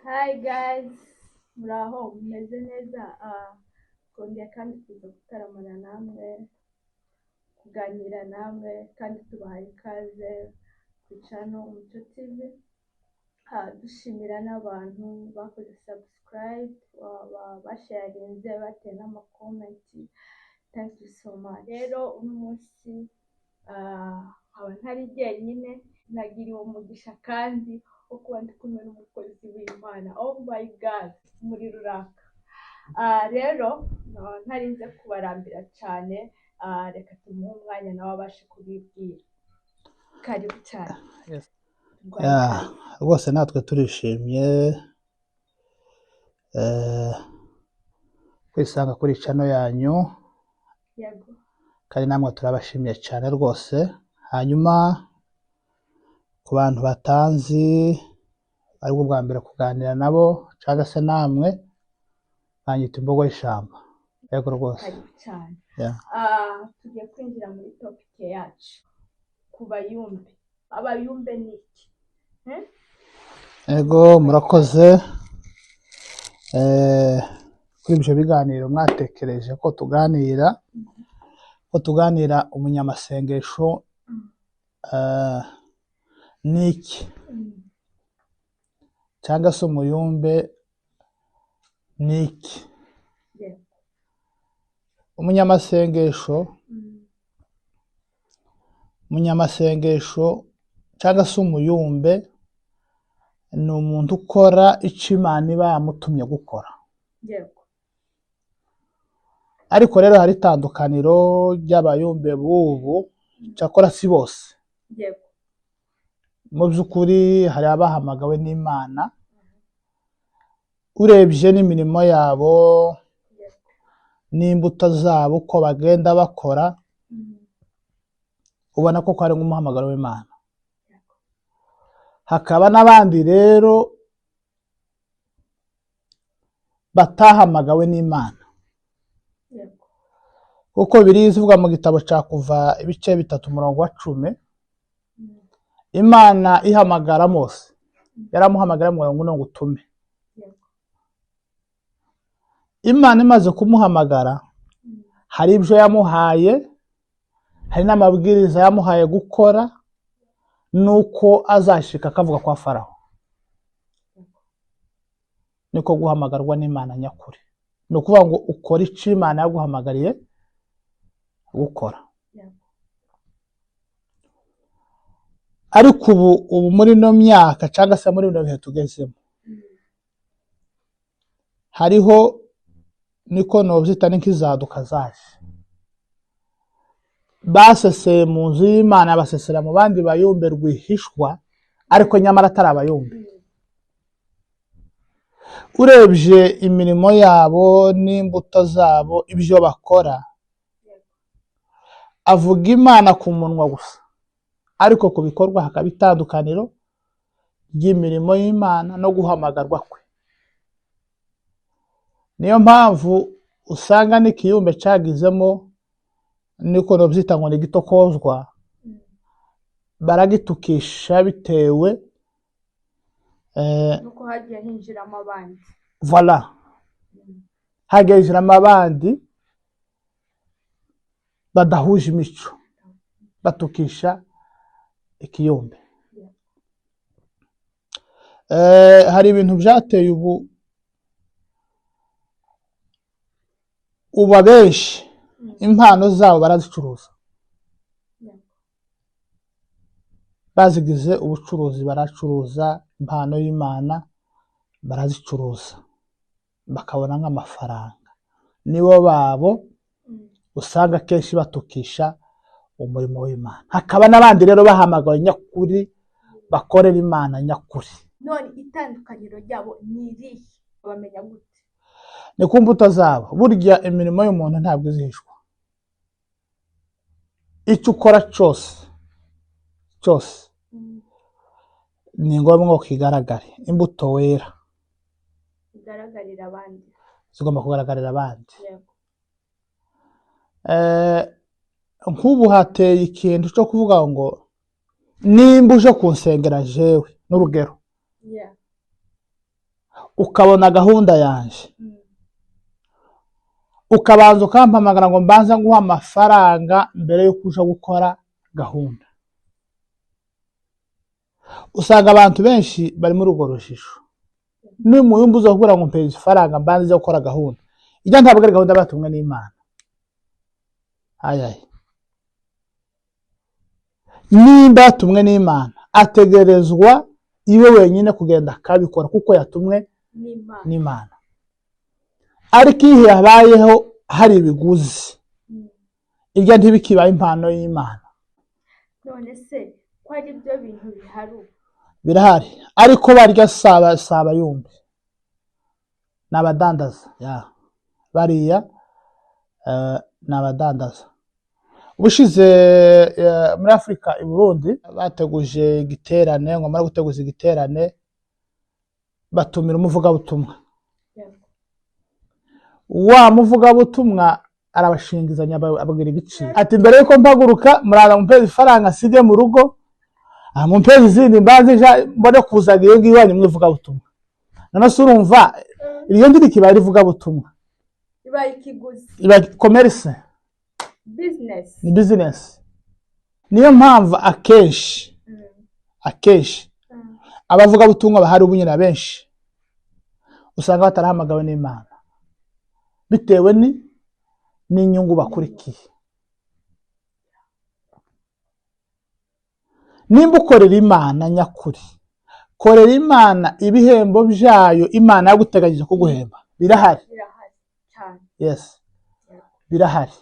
Hi guys, muraho mumeze neza? Twongeye kandi kuza gutaramana namwe, kuganira namwe, kandi tubahaye ikaze ku channel Umucyo TV. Dushimira n'abantu bakoze subscribe, basharinze, bateye n'amacomments. Thank you so much. Rero uno munsi nkaba ntari jyenyine, nagiriwe umugisha kandi wo kuba ndi kumwe n'umukozi w'Imana. Oh my God, umuriro uraka. Rero ntarinze kubarambira cyane, reka tumuhe umwanya nawe abashe kubibwira. Karibu cyane. Yes. Turwaye Yeah, ikaze. Rwose natwe turishimye kwisanga kuri channel yanyu. Kandi namwe turabashimiye cyane rwose. Hanyuma ku bantu batanzi, aribwo bwa mbere kuganira nabo cyangwa se namwe, banyita Imbogo y'Ishyamba. Yego rwose. Karibu cyane. Yeah. Tugiye kwinjira muri topic yacu ku bayumbe. Abayumbe ni iki? Eh? Ego, murakoze kuri ibyo biganiro mwatekereje ko tuganira umunyamasengesho ni iki cyangwa se umuyumbe ni iki. Umunyamasengesho, umunyamasengesho cyangwa se umuyumbe ni umuntu ukora icyo Imana iba yamutumye gukora. Ariko rero hari itandukaniro ry'abayumbe b'ubu, cyakora si bose. Mu by'ukuri hari abahamagawe n'Imana, urebye n'imirimo yabo n'imbuto zabo, uko bagenda bakora, ubona ko ari nk'umuhamagaro w'Imana. Hakaba n'abandi rero batahamagawe n'Imana, kuko birivuga mu gitabo cya Kuva ibice 3 umurongo wa 10. Imana ihamagara Mose, yaramuhamagara ngo ngo ngutume. Imana imaze kumuhamagara, hari ibyo yamuhaye, hari n'amabwiriza yamuhaye gukora, nuko azashika akavuga kwa Farawo. Niko guhamagarwa n'Imana nyakuri, ni ukuvuga ngo ukora icyo Imana yaguhamagariye gukora. Ariko ubu muri ino myaka cyangwa se muri bino bihe tugezemo, hariho, niko nobyita, ni nk'izaduka zaje, baseseye mu nzu y'Imana, basesera mu bandi bayumbe rwihishwa, ariko nyamara atari abayumbe. Urebye imirimo yabo n'imbuto zabo, ibyo bakora, avuga Imana ku munwa gusa, ariko ku bikorwa hakaba itandukaniro ry'imirimo y'Imana no guhamagarwa kwe. Niyo mpamvu usanga n'ikiyumbe cyagizemo, niko nobyita ngo ni igitokozwa, baragitukisha bitewe Nuko hagiye hinjiramo abandi. Voilà, hagiye hinjiramo abandi badahuje imico, batukisha ikiyumbe. Hari ibintu byateye ubu abenshi impano zabo barazicuruza. Bazigize ubucuruzi, baracuruza impano y'Imana, barazicuruza bakabona nk'amafaranga. Nibo babo usanga akenshi batukisha umurimo w'Imana. Hakaba n'abandi rero bahamagawe nyakuri, bakorera Imana nyakuri. None itandukaniro ryabo ni irihe? Bamenya gute? Ni ku mbuto zabo. Burya imirimo y'umuntu ntabwo izihishwa. Icyo ukora cyose cyose, ni ngombwa ngo kigaragare. Imbuto wera Igaragarira abandi. zigomba kugaragarira abandi. Nk'ubu hateye ikintu cyo kuvuga ngo nimba uje kunsengera jewe, n'urugero, Ukabona gahunda yanje, ukabanza ukampamagara ngo mbanze nguha amafaranga mbere y'uko uja gukora gahunda. Usanga abantu benshi bari muri urwo rujijo. Nimuyumva uza kubwira ngo mpereza ifaranga mbanze njye gukora gahunda, ijya ntabwo ari gahunda batumwe n'Imana. Ayayi, nimba yatumwe n'Imana ategerezwa iwe wenyine kugenda akabikora kuko yatumwe n'Imana. n'Imana. Ariko iyo habayeho hari ibiguzi, irya ntibikibaye impano y'Imana. None se ko ari byo bintu bihari ubu? Birahari, ariko barya saba saba yumbi ni abadandaza ya bariya, ni abadandaza. Ubushize muri Afurika i Burundi bateguje igiterane, ngo bamara guteguza igiterane batumira umuvugabutumwa. Wa muvugabutumwa arabashingizanya, ababwira igiciro, ati mbere yuko mpaguruka muraza mumpeze ifaranga nsige mu rugo, mumpeze izindi mbanze mbone kuzaga iyo ngiyo iwanyu mu ivugabutumwa. None se urumva iyo ndiri kibaye ivugabutumwa? Ibaye ikiguzi. Iba commerce. Business. Ni business. Niyo mpamvu akenshi akenshi abavugabutumwa bahari ubu nyine abenshi usanga batarahamagawe n'Imana, bitewe ni n'inyungu bakurikiye. Nimba ukorera Imana nyakuri, korera Imana, ibihembo byayo Imana yaguteganyije kuguhemba birahari. Birahari cyane. Yes, birahari.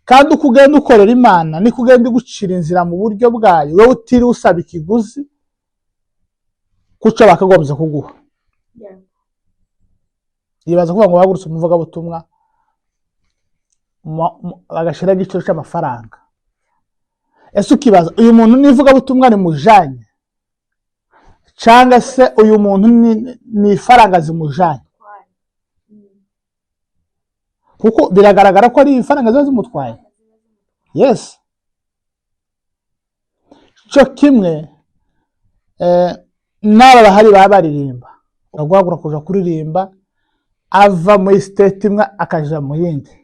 Kandi uko ugenda ukorera Imana niko ugenda igucira inzira mu buryo bwayo, wowe utiriwe usaba ikiguzi kuco bakagombye kuguha. Yibaza kuvuga ngo bahagurutse umuvugabutumwa bagashyiraho igiciro cy'amafaranga. Ese ukibaza uyu muntu n'ivugabutumwa rimujanye, cyangwa se uyu muntu ni ifaranga zimujanye? Twari. Kuko biragaragara ko ari ifaranga ziba zimutwaye. Yes, cyo kimwe n'aba bahari baba baririmba, guhaguruka kuja kuririmba ava muri state imwe akaja mu yindi,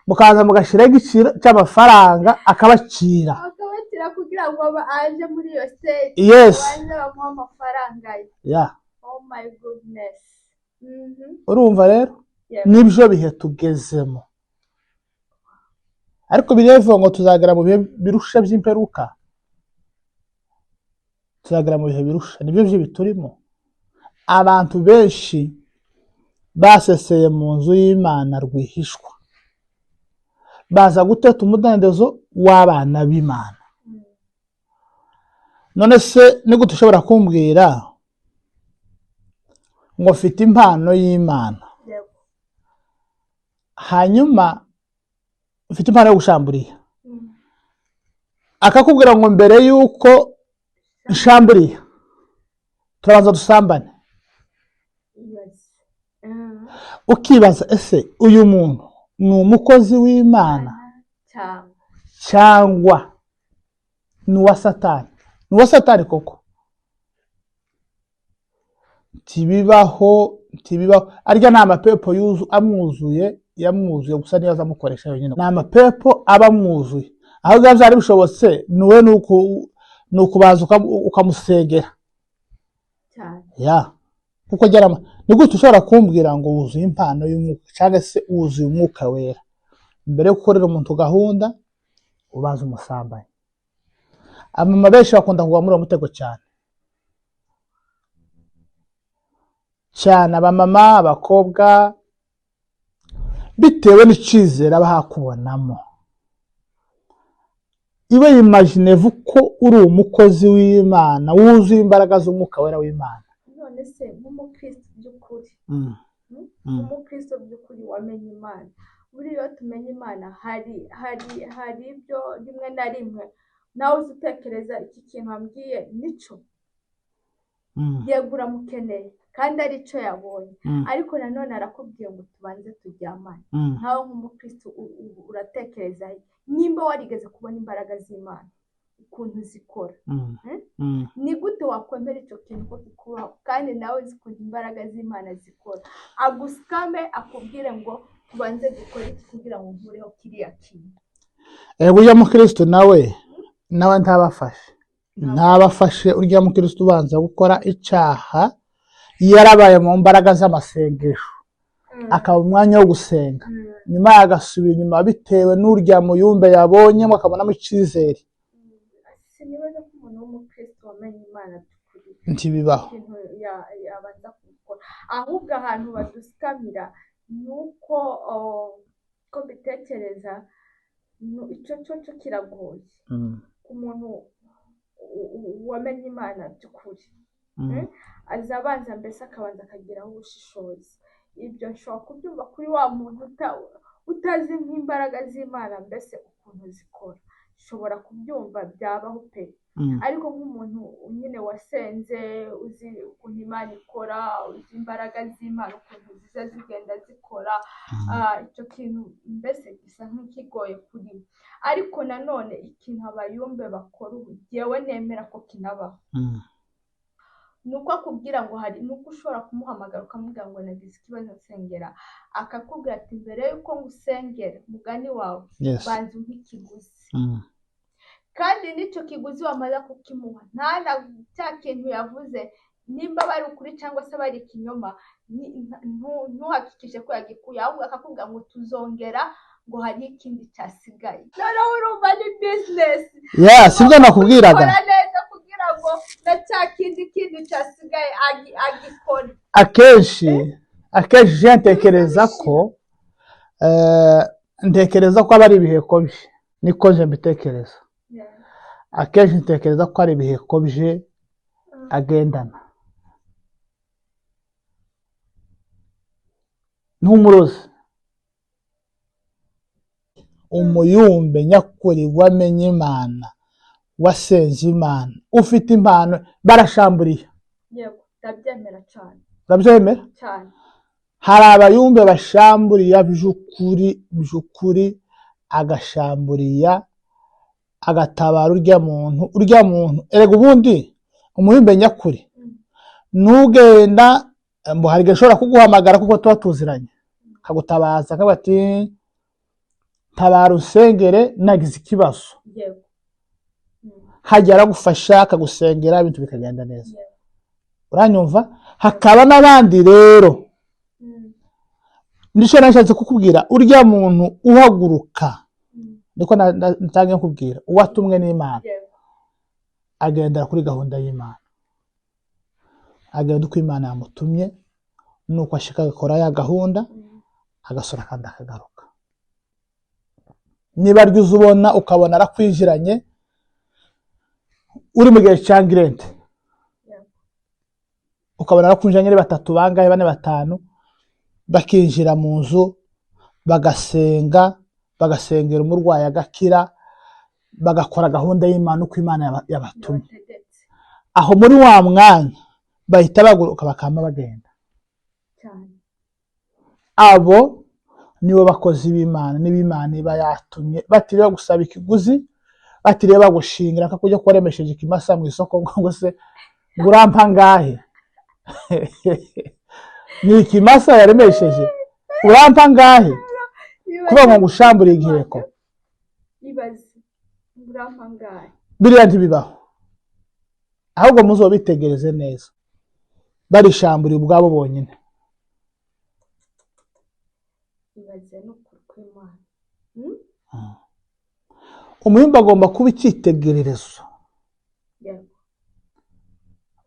mukaza mugashyiraho igiciro cy'amafaranga akabacira, akabakira kugira ngo aje muri iyo state, baze bamuhe amafaranga ye. Oh my goodness. Urumva rero nibyo bihe tugezemo, ariko birevuga ngo tuzagera mu bihe birusha by'imperuka, tuzagera mu bihe birusha, nibyo byo biturimo. Abantu benshi baseseye mu nzu y'Imana rwihishwa, baza guteta umudendezo w'abana b'Imana. None se ni gute ushobora kumbwira ngo mfite impano y'Imana, hanyuma mfite impano yo gushamburiya, akakubwira ngo mbere y'uko nshamburiya turabanza dusambane? Ibaze. Ukibaza ese uyu muntu ni umukozi w'Imana cyangwa cyangwa ni uwa Satani? Ni uwa Satani koko. Ntibibaho, ntibibaho. Arya ni amapepo amwuzuye, yamwuzuye gusa niyo azamukoresha yonyine. Ni amapepo aba amwuzuye. Aho biba byari bishobotse ni we ni ukubanza ukamusengera cyane. Ya, kuko ni gute ushobora kumbwira ngo wuzuye impano y'umwuka cyangwa se wuzuye umwuka wera, mbere yo gukorera umuntu gahunda ubanza umusambanyi? Abamama benshi bakunda kugwa muri uwo mutego cyane cyane, abamama, abakobwa, bitewe n'icyizere aba hakubonamo. Iwe imagine ko uri umukozi w'Imana wuzuye imbaraga z'umwuka wera w'Imana. None se nk'umukristo by'ukuri, nk'umukristo by'ukuri wamenye Imana, buriya iyo tumenye Imana hari hari hari ibyo rimwe na rimwe nawe uzi utekereza iki kintu ambwiye nico, yego uramukeneye kandi aricyo yabonye, ariko nanone arakubwiye ngo tubanze turyamane. Nkawe nk'umukristo uratekereza nimba warigeze kubona imbaraga z'Imana, ukuntu zikora. Eh? Mm. Ni gute wakwemera icyo kintu ko kikubaho kandi nawe uzi ukuntu imbaraga z'Imana zikora? Agusikame, akubwire ngo tubanze dukore iki kugira ngo nkureho kiriya kintu. Urya mukristo nawe ntabafashe. Urya mukristo ubanza gukora icyaha yarabaye mu mbaraga z'amasengesho, akaba umwanya wo gusenga, nyuma agasubira inyuma bitewe n'urya muyumbe yabonyemo, akabonamo icyizere. Sinibaza ko umuntu w'umukristo wamenye Imana by'ukuri Ntibibaho. ikintu yabanza gukora. Ahubwo ahantu badusikamira ni uko, ko mbitekereza, icyo cyo kiragoye ku muntu wamenye Imana by'ukuri. Aza abanza mbese akabanza akagiraho ubushishozi. Ibyo nshobora kubyumva kuri wa muntu utazi nk'imbaraga z'Imana mbese ukuntu zikora, nshobora kubyumva, byabaho pe. Ariko nk'umuntu nyine wasenze, uzi ukuntu Imana ikora, uzi imbaraga z'Imana ukuntu ziza zigenda zikora, icyo kintu mbese gisa nk'ikigoye kuri we. Ariko nanone ikintu abayumbe bakora ubu jyewe nemera ko kinabaho, ni uko akubwira ngo hari, ni uko ushobora kumuhamagara ukamubwira ngo nagize ikibazo, nsengera, akakubwira ati mbere y'uko ngusengera, mugani wawe, banza umpe ikiguzi. Kandi n'icyo kiguzi wamaze kukimuha, ntana cya kintu yavuze nimba bari ukuri cyangwa se bari ikinyoma, ntuhakikishe ko yagikuye, ahubwo akakubwira ngo tuzongera, ngo hari ikindi cyasigaye. Noneho urumva ni business. Yeah, sibyo nakubwiraga. Kubikora neza kugira ngo na cya kindi cyasigaye agikore. Akenshi je ntekereza ko aba ari ibiheko bye, niko je mbitekereza. Akenshi ntekereza ko ari ibiheko bye agendana n'umurozi. Umuyumbe nyakuri wamenye Imana, wasenze Imana, ufite impano, barashamburiye. Yego, ndabyemera cyane. Urabyemera? Cyane. Hari abayumbe bashamburiya by'ukuri, by'ukuri, agashamburiya agatabara urya muntu. Urya muntu erega ubundi umuyumbe nyakuri nugenda mbo hari igihe ashobora kuguhamagara kuko tuba tuziranye, akagutabaza akavuga ati tabara usengere, nagize ikibazo. Hajya aragufasha, akagusengera, ibintu bikagenda neza. Uranyumva? Hakaba n'abandi rero, nicyo nashatse kukubwira, urya muntu uhaguruka, niko ntangiye kukubwira, uwatumwe n'Imana, agendera kuri gahunda y'Imana, agenda uko Imana yamutumye, nuko ashika agakora ya gahunda, agasura kandi akagaruka. Niba aryo uza ubona, ukabona arakwinjiranye uri mu gihe cya ngirente, ukabona arakwinjiranye ari batatu, bangahe, bane, batanu, bakinjira mu nzu bagasenga, bagasengera umurwayi agakira, bagakora gahunda y'Imana uko Imana yabatumye. Yabategetse. Aho muri wa mwanya bahita baguruka bakama bagenda. Abo nibo bakozi b'Imana, niba Imana iba yatumye, batiriwe gusaba ikiguzi, batiriwe bagushingira ko kujya kubaremesheje ikimasa mu isoko ngo se ngo urampa ngahe? Ni ikimasa yaremesheje, urampa ngahe? Kuvuga ngo ngushambure igiheko. Ibaze, urampa ngahe? Biriya ntibibaho. Ahubwo muzobitegereze neza, barishamburiye ubwabo bonyine. Ibaze n'ukuri kw'Imana. Umuyumba agomba kuba icyitegererezo.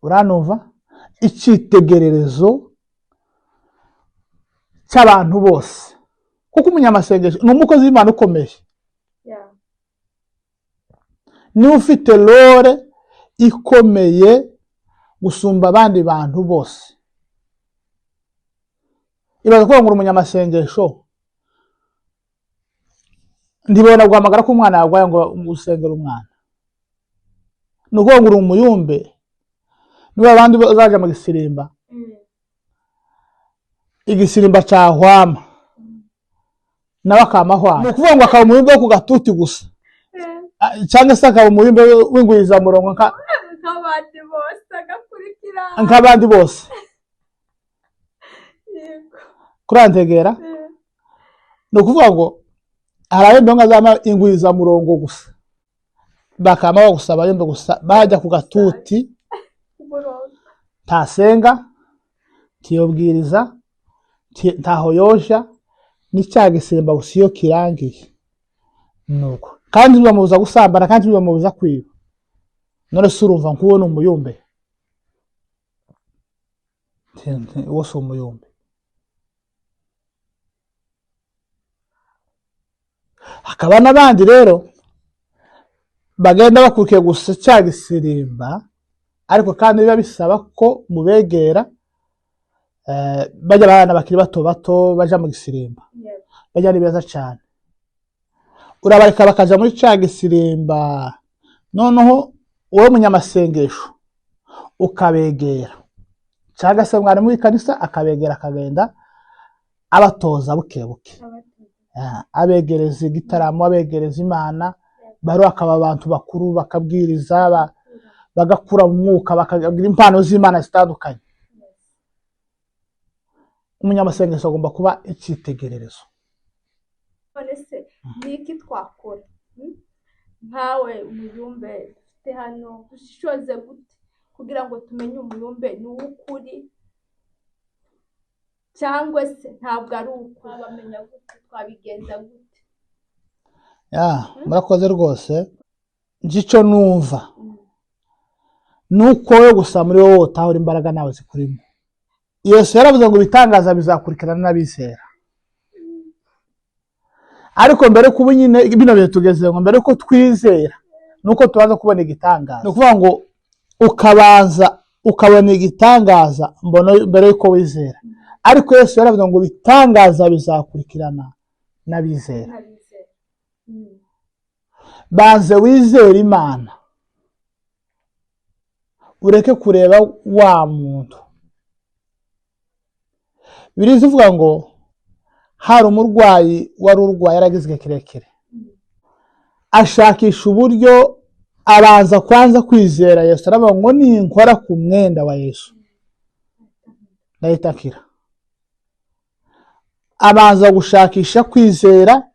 Uranumva? Icyitegererezo cy'abantu bose, kuko umunyamasengesho ni umukozi w'Imana ukomeye. Niba ufite role ikomeye gusumba abandi bantu bose, ibaza kuvuga ngo uri umunyamasengesho, ntibona guhamagara ko umwana yarwaye ngo usengere umwana. Ni ukuvuga ngo uri umuyumbe. Niba abandi bazaja mu gisirimba, igisirimba cyahwama, nawe akamahwama. Ni ukuvuga ngo akaba umuyumbe wo ku gatuti gusa. Cyangwa se akaba umuyumbe w'ingwizamurongo nk'abandi bose agakurikira. Nk'abandi bose. Yego. Kurantegera. Ni ukuvuga ngo hari abayumbe nk'azama ingwizamurongo gusa, bakaba gusa abayumbe gusa bajya ku gatuti. Umurongo. Ntasenga, ntiyobwiriza, ntaho yoja, n'icyaha gisimba gusa iyo kirangiye nuko, kandi ntibamubuza gusambana, kandi ntibamubuza kwiba. None se urumva nk'uwo ni umuyumbe? Uwo si umuyumbe. Hakaba n'abandi rero bagenda bakurikiye gusa cya gisirimba, ariko kandi biba bisaba ko mubegera, bajya abana bakiri bato bato baja mu gisirimba. Yego. Bajya ni beza cyane, urabareka bakaja muri cya gisirimba, noneho wowe munyamasengesho ukabegera, cyangwa se mwarimu w'ikanisa akabegera, akagenda abatoza buke buke. Abatoza. Abegereza igitaramo, abegereza Imana, bari akaba abantu bakuru, bakabwiriza, bagakura mu mwuka, bakagira impano z'Imana zitandukanye. Umunyamasengesho agomba kuba icyitegererezo. None se ni iki twakora? Nkawe umuyumbe dufite hano, dushishoze gute kugira ngo tumenye umuyumbe ni uw'ukuri cyangwa se ntabwo ari uw'ukuri? Twabamenya gute? Twabigenza gute? Ya, murakoze rwose. Nje icyo numva nuko wowe gusa muri wowe utahura imbaraga nawe zikurimo. Yesu yaravuze ngo ibitangaza bizakurikirana n'abizera, ariko mbere kuba nyine bino bihe tugeze ngo mbere ko twizera nuko tubanza kubona igitangaza. Ni ukuvuga ngo ukabanza ukabona igitangaza mbona mbere yuko wizera, ariko Yesu yaravuze ngo ibitangaza bizakurikirana n'abizera. N'abizera. Banze wizere Imana, ureke kureba wa muntu. Bibiliya ivuga ngo hari umurwayi wari urwaye yaragize igihe kirekire, ashakisha uburyo abanza kwanza kwizera Yesu, aravuga ngo ninkora ku mwenda wa Yesu ndahita akira. Abanza gushakisha kwizera,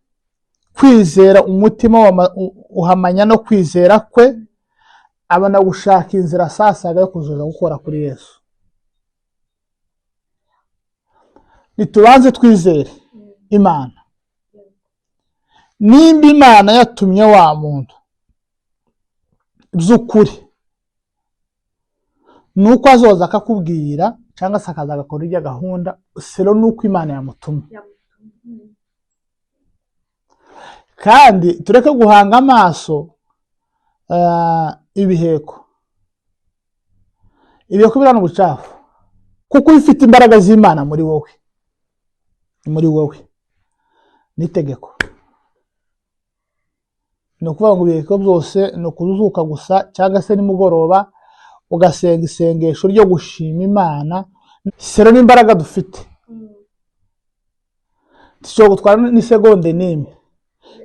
kwizera umutima uhamanya no kwizera kwe, abona gushaka inzira sasaga yo kuzoza gukora kuri Yesu. Nitubanze twizere Imana. Nimba Imana yatumye wa muntu by'ukuri, nuko azoza akakubwira cyangwa se akaza agakora irya gahunda sero nuko Imana yamutumye. Kandi tureke guhanga amaso ibiheko. Ibiheko birana ubucafu, kuko ifite imbaraga z'Imana muri wowe, muri wowe n'itegeko. Ni ukuvuga ngo ibiheko byose ni ukuzuka gusa, cyangwa se nimugoroba ugasenga isengesho ryo gushima Imana. Sero n'imbaraga dufite dushobora gutwara n'isegonde n'imwe,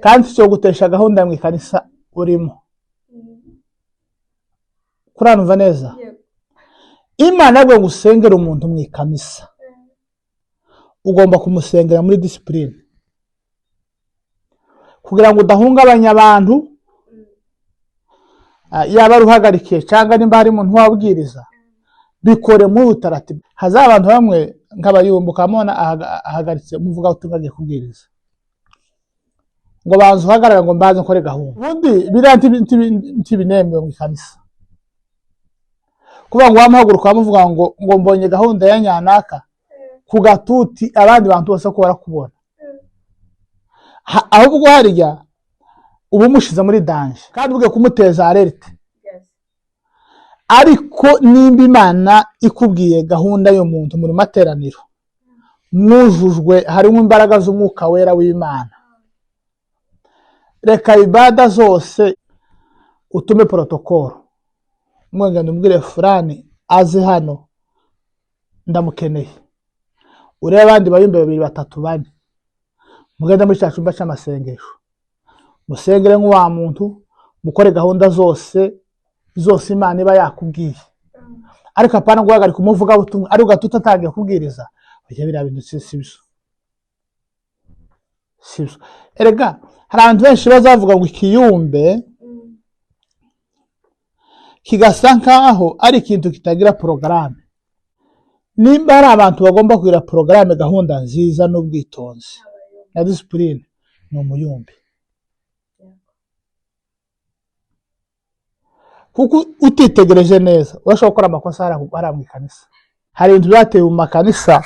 kandi dushobora gutesha gahunda mu ikanisa urimo. Kuranumva neza? Imana yabwiye ngo usengere umuntu mu ikanisa, ugomba kumusengera muri disipurine kugira ngo udahungabanya abantu, yaba ari uhagarikiye cyangwa nimba hari umuntu wabwiriza, bikore muri utaratibu. Haza abantu bamwe nk'abayumbuka mubona ahagaritse muvuga ubutumwa agiye kubwiriza, ngo banze uhagarara ngo mbanze nkore gahunda. Ubundi biriya ntibinemewe mu ikanisa, kuvuga ngo wamuhaguruka wamuvuga ngo mbonye gahunda ya nyanaka ku gatuti, abandi bantu bose ko barakubona. Ahubwo harya uba umushize muri danger, kandi ugiye kumuteza alerte. Ariko nimba Imana ikubwiye gahunda y'umuntu muri materaniro mwujujwe, harimo imbaraga z'umwuka wera w'Imana, reka ibada zose utume protokolo, mwengende umbwire fulani aze hano ndamukeneye, urebe abandi bayumbe babiri batatu bane, mugende muri cya cyumba cy'amasengesho musengere nk'uwa muntu, Mukore gahunda zose zose Imana iba yakubwiye, ariko apana guhagarika umuvugabutumwa ariko ugahita utatangiye kubwiriza. Oya, biriya bintu si byo, si byo. Erega hari abantu benshi bazavuga ngo ikiyumbe kigasa nkaho ari ikintu kitagira porogaramu. Nimba hari abantu bagomba kugira porogaramu, gahunda nziza n'ubwitonzi na disipurine, ni umuyumbi, kuko utitegereje neza urashobora gukora amakosa hariya mu ikanisa. Hari ibintu byateye mu makanisa,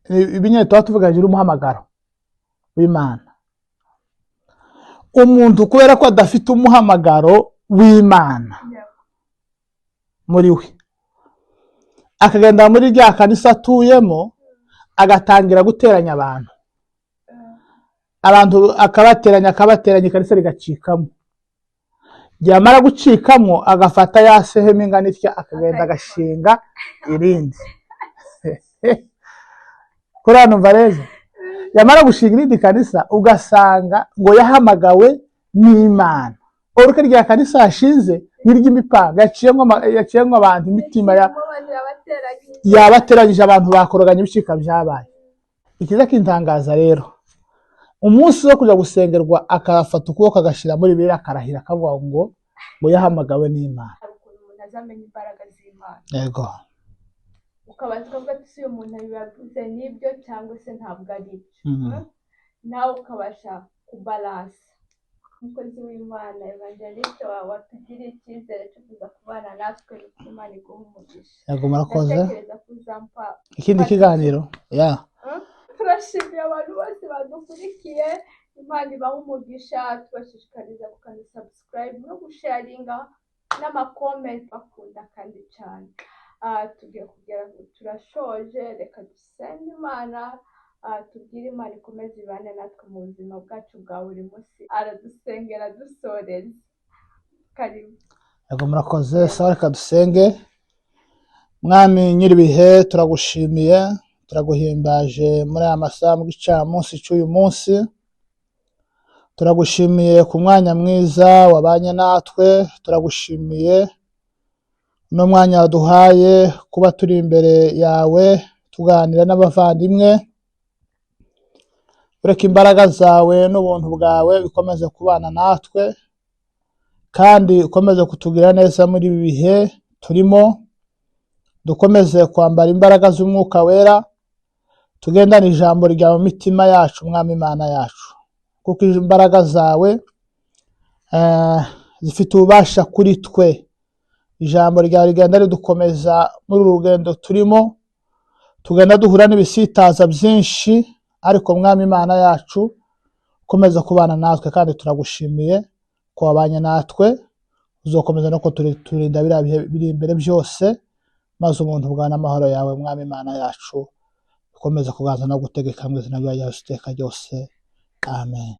ibi nyine tuba tuvuga hejuru y'umuhamagaro w'Imana. Umuntu kubera ko adafite umuhamagaro w'Imana muri we, akagenda muri rya kanisa atuyemo, agatangira guteranya abantu, abantu akabateranya, akabateranya, ikanisa rigacikamo. Ryamara gucikamo, agafata ya sehemu ingana itya, akagenda agashinga irindi. Kuriya numva rero, yamara gushinga irindi kanisa, ugasanga ngo yahamagawe n'Imana. Uruke rya kanisa yashinze ni iry'imipanga, yaciyemo abantu imitima yabateranyije, abantu bakoroganye, ibicika byabaye. Ikiza kintangaza rero, umunsi wo kujya gusengerwa akafata ukuboko agashyira muri Bibiliya, akarahira, akavuga ngo yahamagawe n'Imana. Hari ukuntu umuntu azamenya imbaraga z'Imana. Yego. Ukabanza ukavuga ati si uyu muntu abibavuze nibyo cyangwa se ntabwo ari byo, nawe ukabasha kubalansa. Umukozi w'Imana Evangeliste wawe watugiriye icyizere cyo kuza kubana natwe, Imana iguha umugisha. Yego, murakoze. Ndatekereza ko uzampa ikindi kiganiro ya. Turashimiye abantu bose badukurikiye, Imana ibaha umugisha. Tubashishikariza gukanda subscribe no gusharinga n'amakomenti, bakunda kandi cyane. Tugiye kugera turashoje, reka dusenge Imana, tubwire Imana ikomeze ibane natwe mu buzima bwacu bwa buri munsi. Aradusengera dusoreza. Karibu. Yego, murakoze. Sawa, reka dusenge. Mwami nyir'ibihe, turagushimiye, turaguhimbaje muri aya masaha mu gicamunsi cy'uyu munsi. Turagushimiye ku mwanya mwiza wabanye natwe, turagushimiye n'umwanya waduhaye kuba turi imbere yawe tuganira n'abavandimwe. Ureke imbaraga zawe n'ubuntu bwawe bikomeze kubana natwe, kandi ukomeze kutugira neza muri ibi bihe turimo. Dukomeze kwambara imbaraga z'Umwuka Wera, tugendane ijambo ryawe mu mitima yacu, Mwami Imana yacu, kuko imbaraga zawe zifite ububasha kuri twe. Ijambo ryawe rigenda ridukomeza muri uru rugendo turimo, tugenda duhura n'ibisitaza byinshi, ariko Mwami Imana yacu ukomeza kubana natwe, kandi turagushimiye ko wabanye natwe, uzokomeza no kuturinda biriya bihe biri imbere byose, maze ubuntu bwawe n'amahoro yawe, Mwami Imana yacu, ukomeza kuganza no gutegeka mu izina rya Yesu iteka ryose. Amen.